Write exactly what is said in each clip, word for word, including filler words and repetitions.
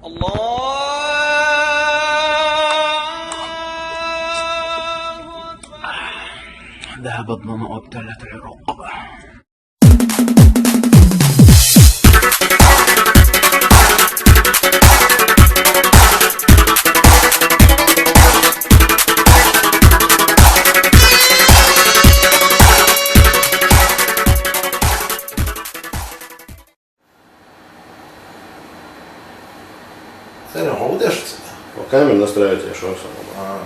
الله أكبر. ذهب الظمأ وابتلت العروق. Сенах хьо деш ца? Ва камера настраивать еш вара со. А.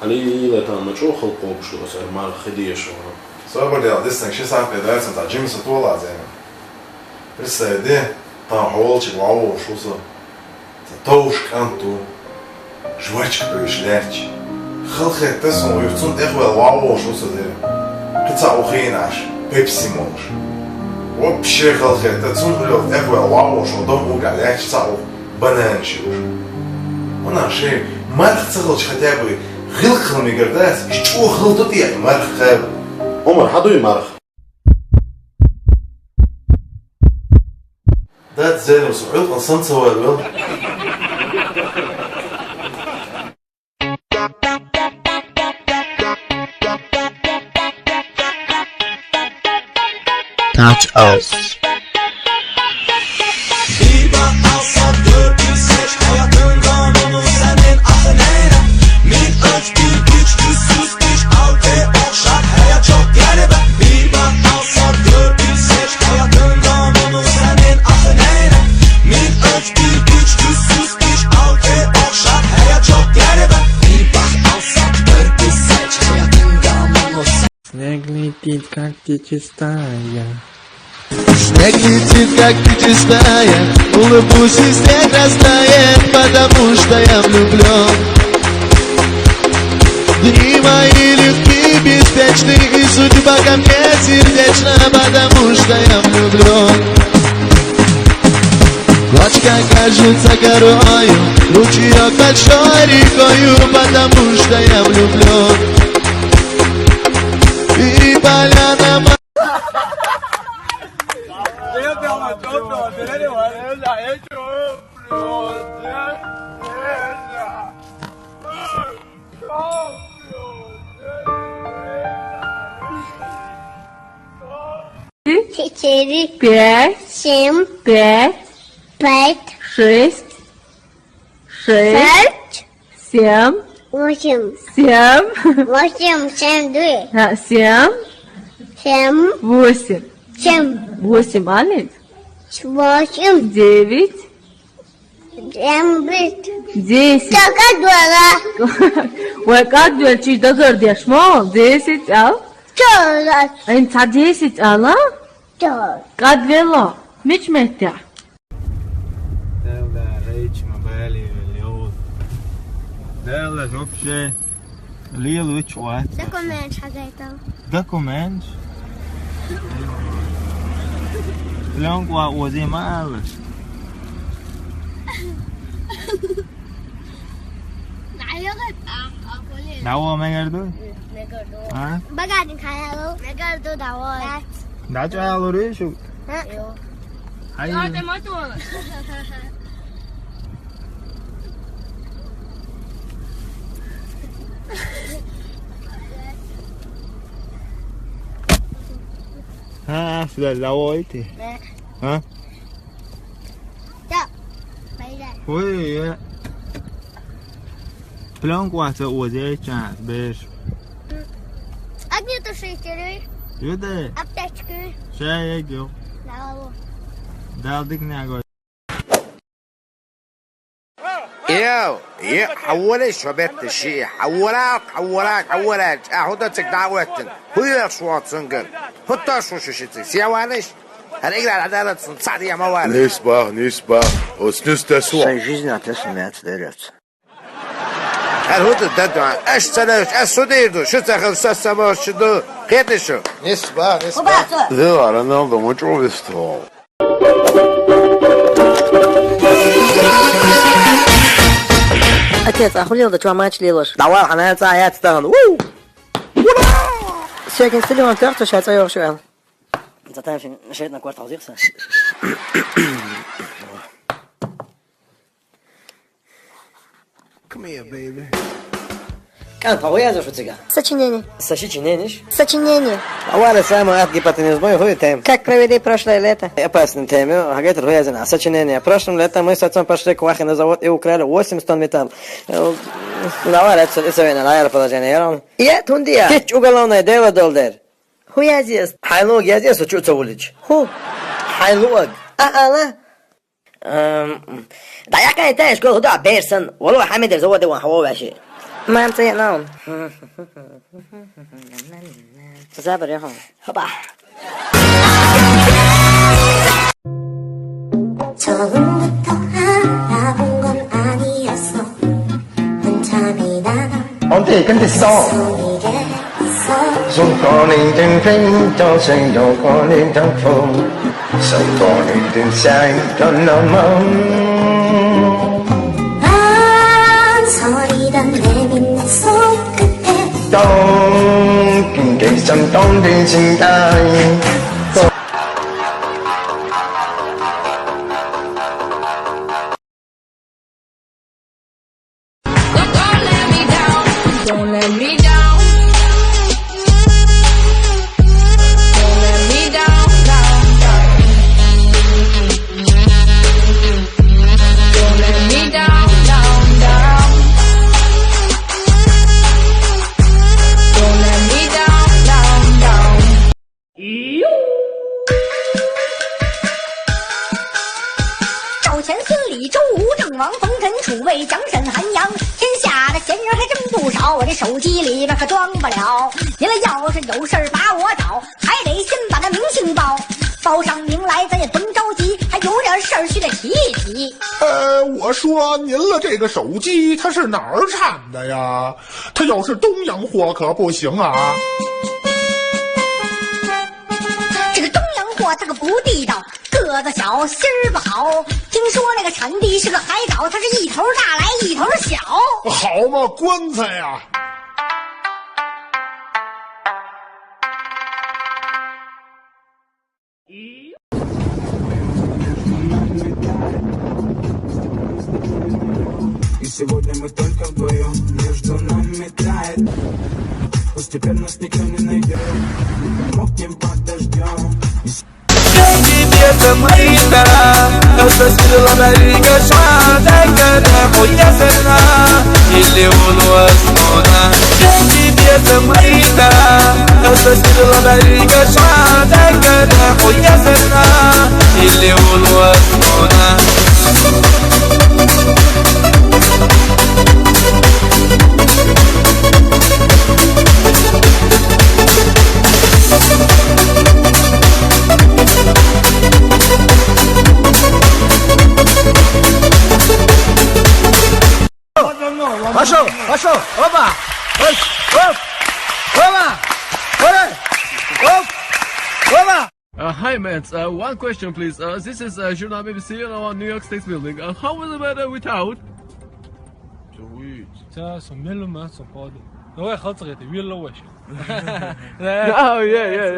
Али ила там ма чӀо халкъо буш ва сар мар хидеш ва. Собар дел, диснаг ши сахьат бе дайсан, ца жимса тола зена. Представь де, там хьолчик ваво шу со. Ца товш кӀант ву. Жвачка Ӏуьйш лаьтташ. Халахетта суна, уьш цунна тӀехваьлла ваха волуш ву со дера. Кхин цхьаъ ву хиъна Ӏаш, пепси молуш. Вообще халахетта, цунна уьллуш тӀехваьлла ваха волуш ву, дом угахь лаьтташ цхьаъ ву, бананаш юуш. Ванах шайн марх ца хилча хотя бы гӀиллакх хила мегар дац, иштта чӀогӀа хила ду те марх кхаба. Омар, хьан дуй марх? Дад зенус, гӀуллакхан сан ца вар вел. Touch out. Снег летит, как ты чистая. Снег летит, как ты чистая. Улыбнись, снег растает, потому что я влюблён. Дни мои легки, беспечны, и судьба ко мне сердечна, потому что я влюблён. Кочка кажется горою, ручеёк большой рекою, потому что я влюблён. И поляна мо- Четыре. Пять. Семь. Пять. Пять. Шесть. Шесть. Шесть. Семь. Восемь. Семь. Восемь, семь, две. А, семь. Семь. Восемь. Семь. Восемь, а ведь? Восемь. Девять. Десять. Десять. Только два. Ой, как дверь, чуть догордишь, мол, десять, а? Что? Эн ца десять, а, ла? Что? Кад вело, мич меття. Дела, рейч, ма бали, велио. Дела, вообще. Лела вич вац. Документаш хьагайтал. Документаш? Пленка ва ози ма алаш. Дава мегар ду? Мегар ду. А? Багажник хьаялу. Мегар ду дава. Дача алу ришу? А? Йо. Хай. Йо, те ма ту. Ха, сюда, давай ты. Да. А? Да. Поехали. Ой, я. Пленка вац ози чан, беш. Огнетушители. Юда. Аптечки. Ша егу. Дала. Дала дик нягой. Йоу, е, хьаволе шо бетта ши, хьавола, хьавола, хьавола, а хӀун ду цига дӀа а оьттина? ХӀун йоьхуш ву цуьнгара? ХӀун тоьшуш ву шу ши цига? Сен ванаш? ХӀара играл хьадалац цхьаъ дӀа ма вала. Нисбах, нисбах, оцу нис тесо. Сайн жизнь а тесо меца дерец. ХӀара хӀун ду, дадо? Аш ца левча, ас хӀун дийр ду? Шу ца хилча, со самош ду. Кхетий шу? Нисбах, нисбах. Вела, Роналдо, ма чӀогӀа вистхуьлу. Отец, а хӀун леладо, чу мач лелош? Давай, хьан цӀа яц тахана. Ву! Сегин стиле он тёрто ша цӀа йохуш вел. Затаем шин шейтна квартал зихса. КӀант, хьо хӀу язъеш цигахь? Сочинение. Сочинение? Сочинение. Авара самая ат гипотенуза бой хӀу тема. Как провели прошлое лето? Опасная тема. Хьагайтар хӀу язъян сочинение. Прошлым летом мы с отцом пошли к Вахе на завод и украли восемьдесят тонн металла. Э, Авара, это, это вена, наверное, положение. Я вам... Я, тунди я. Кечча уголовное дело долу дер. ХӀу язъеш? Хьайн луъаг язъеш, со чу ца вулича. ХӀу? Хьайн луъаг. А, ала. Ам, дӀаяккхай тайш гол хӀу да берсан, вало хьамидер заводе ван хьо веши. Мам, це я нам. Забар я хьо. Хопа. 처음부터 알아본 건 아니었어. 한참이 나가 Onde, canta esse som. Sono con l'intelligente, sono con l'intelligente, sono con l'intelligente, no, no. 난 서리던 내 midnight 손끝에 Don't, don't, don't, don't, don't, don't. Don't let me down. Don't let me down. Don't let me down, down, down. Don't let me down, down, down. Don't let me down, down, down. 赵钱孙李周吴郑王，冯陈楚卫蒋沈韩杨，天下的闲人还真不少，我这手机里边可装不了。您了要是有事儿把我找，还得先把那名姓报，报上名来咱也甭着急，还有点事儿需得提一提。呃，我说您了，这个手机它是哪儿产的呀？它要是东洋货可不行啊。这个东洋货它可不地道，个子小，芯儿不好。听说那个产地是个海岛，它是一头大来一头小。好嘛，棺材呀！ И сегодня мы только вдвоем, между нами тает. Постепенно никто не найдет. Мокнем под дождем. Тебе мои тара, это сила барига шата, когда хуя сена, или улуас мона. Тебе мои тара, это сила барига шата, когда хуя сена, или улуас мона. Пошёл, пошёл, опа! Оп, оп, опа! Оп, оп, опа! Uh, hi, mates. Uh, one question, please. Uh, this is uh, Journal B B C on New York State Building. Uh, how will the weather without? Чугуйч. Цаа со мел ма со поди. Давай хацгайта, вилла ваш. Oh, yeah, yeah,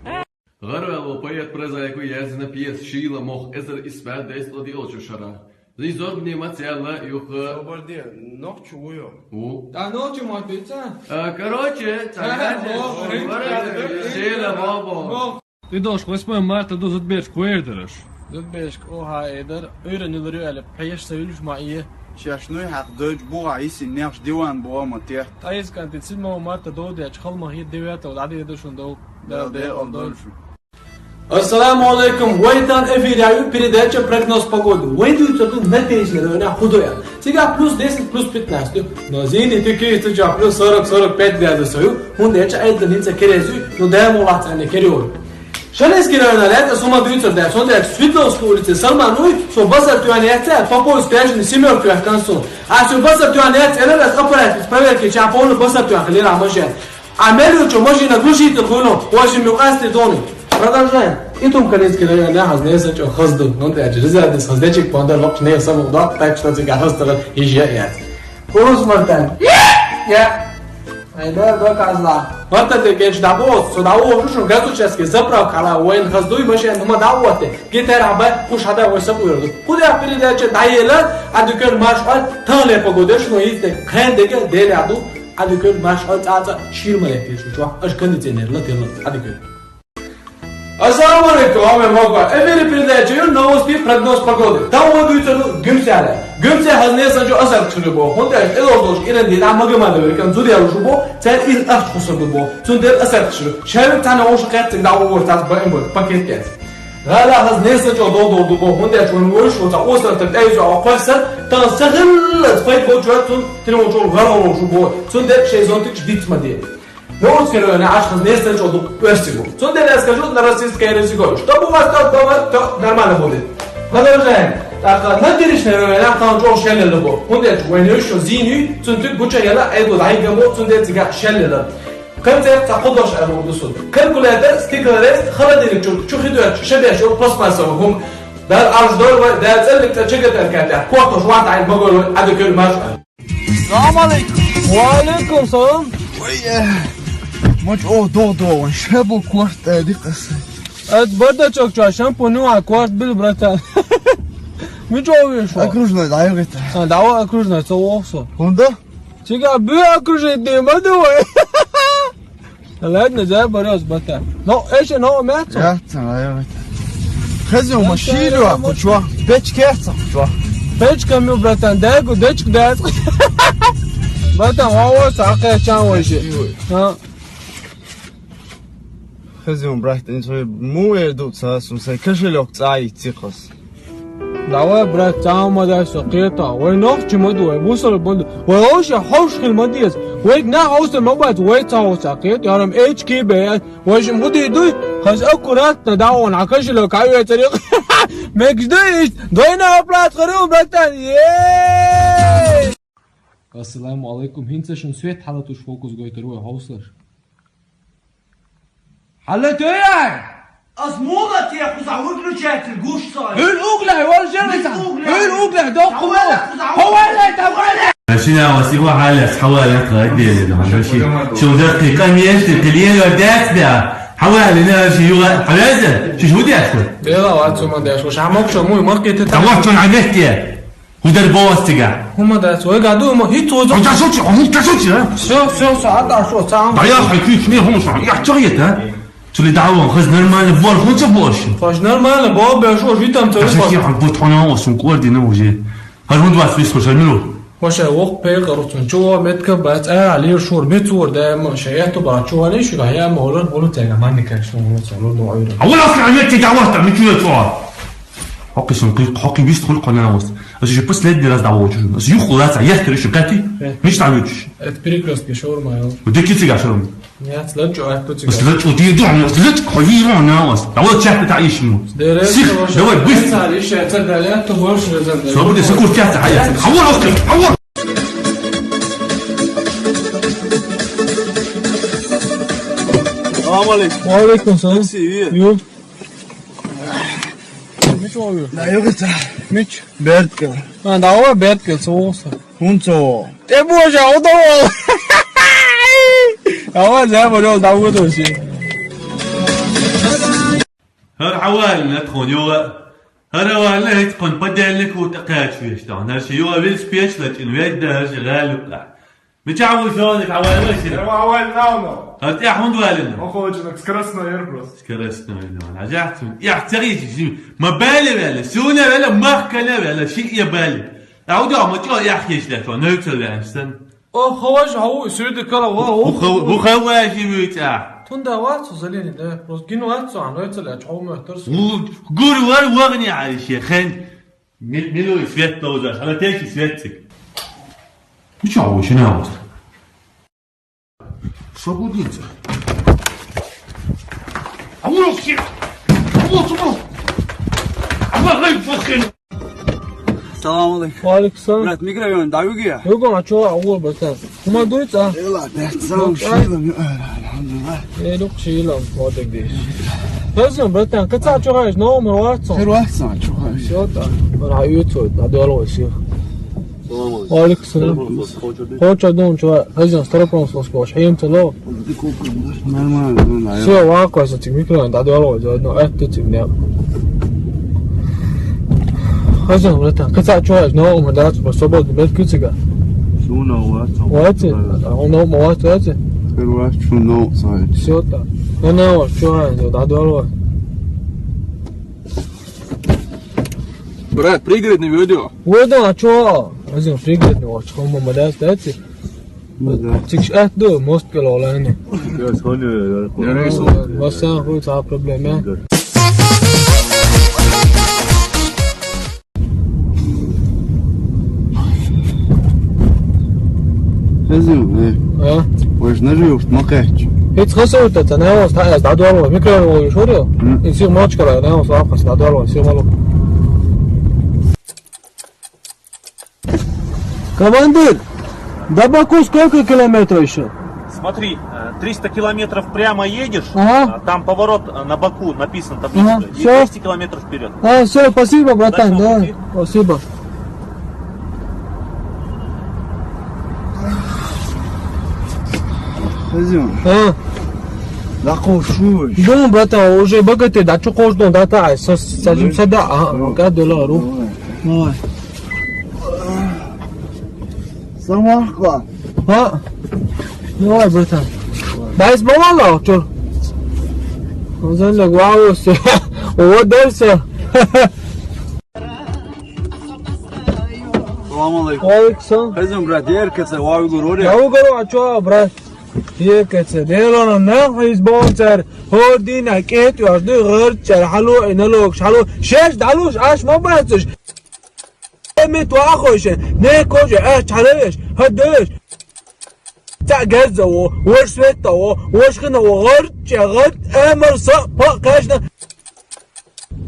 yeah. ГӀарваьлла поэт-прозаико яздина пьеса «Шийла мох» эзар исс бӀаь дезткъа диъалча шера. Из зорбане ма ца яьлла юха. Собар де, нохчо вуй хьо? Ву. ТӀа нохчо ма дуй цхьа? А, короче, цхьа Ага, яздина. Бо, ринг Бо, када, ринг шийла када. Бо, бо. Бо. И долуш восьмое марта ду зудабераш кхоьрдараш. Зудабераш кхо хьа эдар, уьйран юлар ю аьлла, пхьеш са вилуш ма ийе. Шаьш нуй хьакха дойчу бугӀа йисин нехаш диван бу ма тет. ТӀаизканти седьмого марта дов дечу халмах е девятого дӀадийр ду шуна дов. Дал Дал декъал декъал дойла. Дойла шуна. Ассаламу алейкум. Вай дан эфиряю передача «Прогноз погоды». Вай дуьйцур ду на тейсина районехь хӀу ду аьлла. Цигахь плюс десять, плюс пятнадцать ю. Но зийни ту кийчу чохь плюс сорок, сорок пять градусов ю. ХӀунда аьлча айдда хӀинца керезуй, ну даьмулахь царна кериор. Шенинский района лаьцна суна дуьйцур дац, хӀунда аьлча Свердловская улица Салман вуй, со басар тоьхна яц аьлла, Поповская жина семёрка тоьхкан суна. А со басар тоьхна яц аьлла, ас аппарат проверки ча полна басар тоьхна лира машина. А мел ю чу машина глушитель хуьлу, вожим ю къасти дону. Продолжаем. И тум Калинский район яхьаз неса чу хазду. Ну, да, резервный хаздечик пандар лапш не саму дак, так что цигахь хазтара и же яц. Урус мартан. Я. Ай, да, да, козла. Вот это, конечно, да, босс, сюда уже, что газучески заправка, она, войн, газдуй, машина, ну, да, вот, гитара, бай, куш, да, вой, сапуй, куда передача, да, ела, а дукер марш, а, тале погода, что есть, хендега, деляду, а дукер марш, а, а, а, ширма, я пишу, что, аж кондиционер, ла, тела, а дукер. Ассаламу алейкум, ами мога. Эфире передача ю новости, прогноз погоды. Там вот дуется, ну, гюмсяля. Гюмсяля хазнеса джо асар чурубо. Хунта элордош ирен ди, там мага мада веркан зудя рушубо, цер ир ахт хусурдубо. Цундер асар чуру. Шавик тана ош кэт да овор тас баем бо пакет кэт. Гала хазнеса джо дол дол дубо. Хунта чун войш вот осар тат эйзо аквасар, там сахил файт бо джо цун тримо джо гала рушубо. Цундер шей зонтик ждит маде. Новости района аж хазнеса джо дук версигу. Цундер я скажу на российское языко. Чтобы у вас тот дома, то нормально будет. Продолжаем. Так, на диришне района там джо шеле лубо. Хунта чу войну шо зиню, цунтик гуча яла, айду дайгамо, цундер цига шеле лубо. Концерт сакудош арудусун. Калькулятор, стеклорез, холодильник чу, чу хидуя, шебеш, пластмассовый гум. Дар аж дор ва, дар целик та чигатар ката. Куатош ват ай, могой, адыкер маш. Салам алейкум. Ва алейкум салам. Ой, э, мочь, о, до, до, он шебу куарт, э, дикасы. Эт бардачок чуа, шампунь, а куарт бил, братан. Мичо вешо? Окружной, да, я говорит. А, давай окружной, цо вохсо. Хунда? Чига бу окружить не мадуй. Ладно, за борёс, братан. Но, эше, но, мяцо. Я, ца, я говорит. Хазио машину, а кучуа. Печка, ца, кучуа. Печка, мю, братан, дай, дечк, дай. Братан, ва, ва, саке, чан, ва, же. А. Хазион, брат, инсо му еду цасун, сай кошелёк цай цикос. Давай, брат, цаамада со кета. Вай нох чимаду, вай бусал банду. Вай оша хош хил мадиес. Вай на хош мабат, вай цао са кет. Ярам эйч ки бе. Вай шим худи дуй. Хаз аккуратно, да он, а кошелёк, а вай царик. Мекс дуй, двойная оплата, харю, братан. Е! Ассаламу алейкум. Хинца шун свет хала туш фокус гойтер, вай ховсаш. Хала тӧяй! Аз мула те хуза выключатель гуш сой. Ул угла, вал жер. Ул угла. Ул угла, док. Хавала хуза. Хавала, давай. Шина васиба халя, хавала, хавала, хавала. Шо дакъикъа мешти, клиент дас да. Хавала, не, ши юга, хавала, ши шо дас. Бела, ва цума дас. Шамок шо, муй, мак кете. Давай, чон, а вести. Удар бовастига. Хума да, свой году ему хит свой. Он тасучи, он тасучи, а? Всё, всё, всё, а да, что, сам. Да я хочу, не хуму, что я чё это, а? Чули да, он хз нормально, бор, хунча больше. Хз нормально, бо, бе, что, жить там, целый. Что, он будет, он, он, он, кордины уже. Хз он двадцать, вис, хз минут. Вообще, ох, пе, короче, чего, метка, бац, а, али, шур, бит, сур, да, ма, ша, я, то, ба, чего, не, шур, я, ма, олар, олар, тяга, ман, не, как, что, он, олар, ну, ой, да. А вот, а, метка, да, вот, там, ничего, что. Хоккейсон, хоккей вист хул кона вос. Аз ещё последний раз давал чужим. Аз юху лаца, я скажу, что кати. Э. Мечта лучше. Это перекрестки, шаурма, я. Вот дикий цыган, шаурма. Нет, след чё, а кто цыган? След чё, ты иду, след чё, ходи его на вас. Давай чат это ищем. Сих, давай, быстро. Если это далее, то больше задали. Свободы, сокур чат, а я. А вот, а вот. Салам алейкум. Ва алейкум салам. Такси, ю. Ю. Мич ва ю? Да, ю гыца. Мич? Берткел. А, да, ва берткел, соуса. Хун со. Э, боже, удовол. Ава, за, боже, да, удовол. Хар хавал, на тхон, ю. Хар хавал, на хит тхон, подельник, хут, акач, веш, да. На ши, ю, веш, печ, лачин, веш, да, ши, галю, да. Мича ву шоник, авал вешин. Авал навно. Хат я хунд валин. Охочинок скоростной Airbus. Скоростной, да. Нажахтун. Я царичи, ши, ма бали вала, суна вала, махкана вала, ши я бали. Ауда, ма чо я хеш да, то, нойцо ванстан. О, хаваш, хау, сюрди кала, ва, о. Бу хаваш вича. Тунда вацу залени, да, просто гин вацу, а нойцо ля, чхо ма торс. Гур вар вагни, а ши, хен. Мил-, милуй свет должен, а на течи светцик. Ну чё, вы ещё не август? Свободница. А вот все. А вот, вот. А вот, вот, вот. Салам алейкум. Ва алейкум салам. Брат, микрофон, да, югия? Югом, а чё, а вот, братан? Хума дуй, а? Эла, да, салам, шилам, ю, э, алхамдулилла. Э, лук, шилам, вот так деш. Хозяин, братан, каца чё гаешь, номер ватсон? Хер ватсон, чё гаешь? Всё, да. Бра, ю, чё, да, дорого, всё. Ва алейкум салам. Хочешь дом, чувак? Хозяин, старопромысловский, ваш хим цело. Нормально, ну, да. Все, вакуа, сатик микро, да, дало, заодно, это тип, не. Хозяин, братан, кыца чувак, но, мы да, свободно, без кыцига. Суна, ватса. Ватса? А он, ну, ватса, ватса? Первый раз чу, но, сай. Все так. Ну, на, ваш, чувак, да, дало. Брат, пригородный видео. Вот, а чё? Азин пригородный, ваш, кому мы да, кстати. Ну да. Цикш ат ду, мост калолани. Я схоню, я Басан хуй, ца проблема. Хазим, э. А? Ваш наживёшь, макач. Хиц хасута, та наос, та эс дадуало, микро шорё. М. Ин сир мочкала, наос, вахас дадуало, сир мало. Командир, до Баку сколько километров ещё? Смотри, э, триста километров прямо едешь, Ага. а, там поворот, э, на Баку написан табличка, Ага, и всё. двести километров вперёд. А, всё, спасибо, братан, Удачного да, пути. Спасибо. Хазим. А? Да кошуй. Дум, братан, уже богатый, да чё кождон, да та, ай, со, сажим Да. сада, а, Да. гадела, ру. Давай. Давай. Самарка. А? Давай, братан. Дай с мамала, чё? Он за мной главу всё. Вот дальше. Салам алейкум. Алейкум салам. Хазим, брат, еркеце, вау, гуру, Я угору, а чё, брат? Еркеце, дело на нах из бонцер. Хордина, кет, я жду, гырчер, халу, и налог, халу. Шеш, далуш, аш, ма бацуш. Эмит вахойше, не коже, а чалеш, хадеш. Та герзаво, вош светаво, вош хинаво, гырче, гырт, эмер са, па, кашна.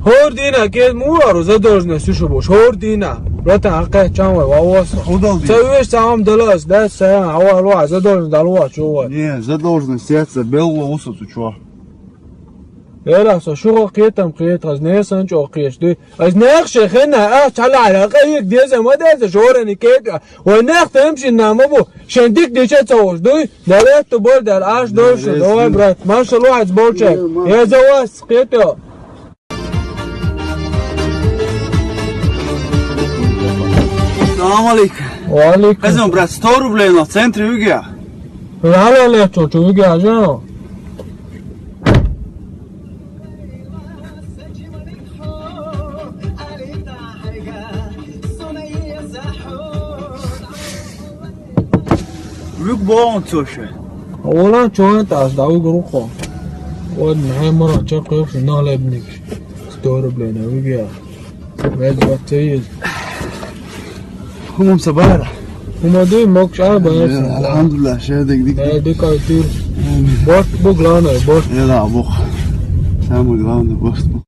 Хордина, кет муару, задолженность, слушай, бош, хордина. Братан, акъе чам вай, вавос. Удал ди. Ца веш, ца ам далас, да, ца, ава, ава, задолженность, далуа, чува. Не, задолженность, я ца, белго усо, ты чё? Эра, со, шуго кетам, кет, аз не сан чё кеш, ды. Аз не ахше хена, а, чала, а, кайик, дезе, ма дезе, шорени кет, а. Ва нах тем шин на, ма бу. Шендик дича цаус, дуй? Давай, ты бой, дар, аш дольше, Резин. Давай, брат. Машаллах, аз больше. Не, ма- Я за вас, кето. Салам алейкум. Ва алейкум. Хазим, брат, сто рублей на центре Югия. Ла, ла, ла, чё, чё, Югия, а, жо? Вик бон цоше. Ола чоен тас да угрухо. Вот, нахай мара чакъ ёпси, нахлебник. Сто рублей на выбия. Вез бацеез. Хумум сабара. Хумадуй мокш а баяс. Алхамдулилла, шедек дик. Э, дик айтыр. Борт бу главное, борт. Эла бу. Самый главный борт бу.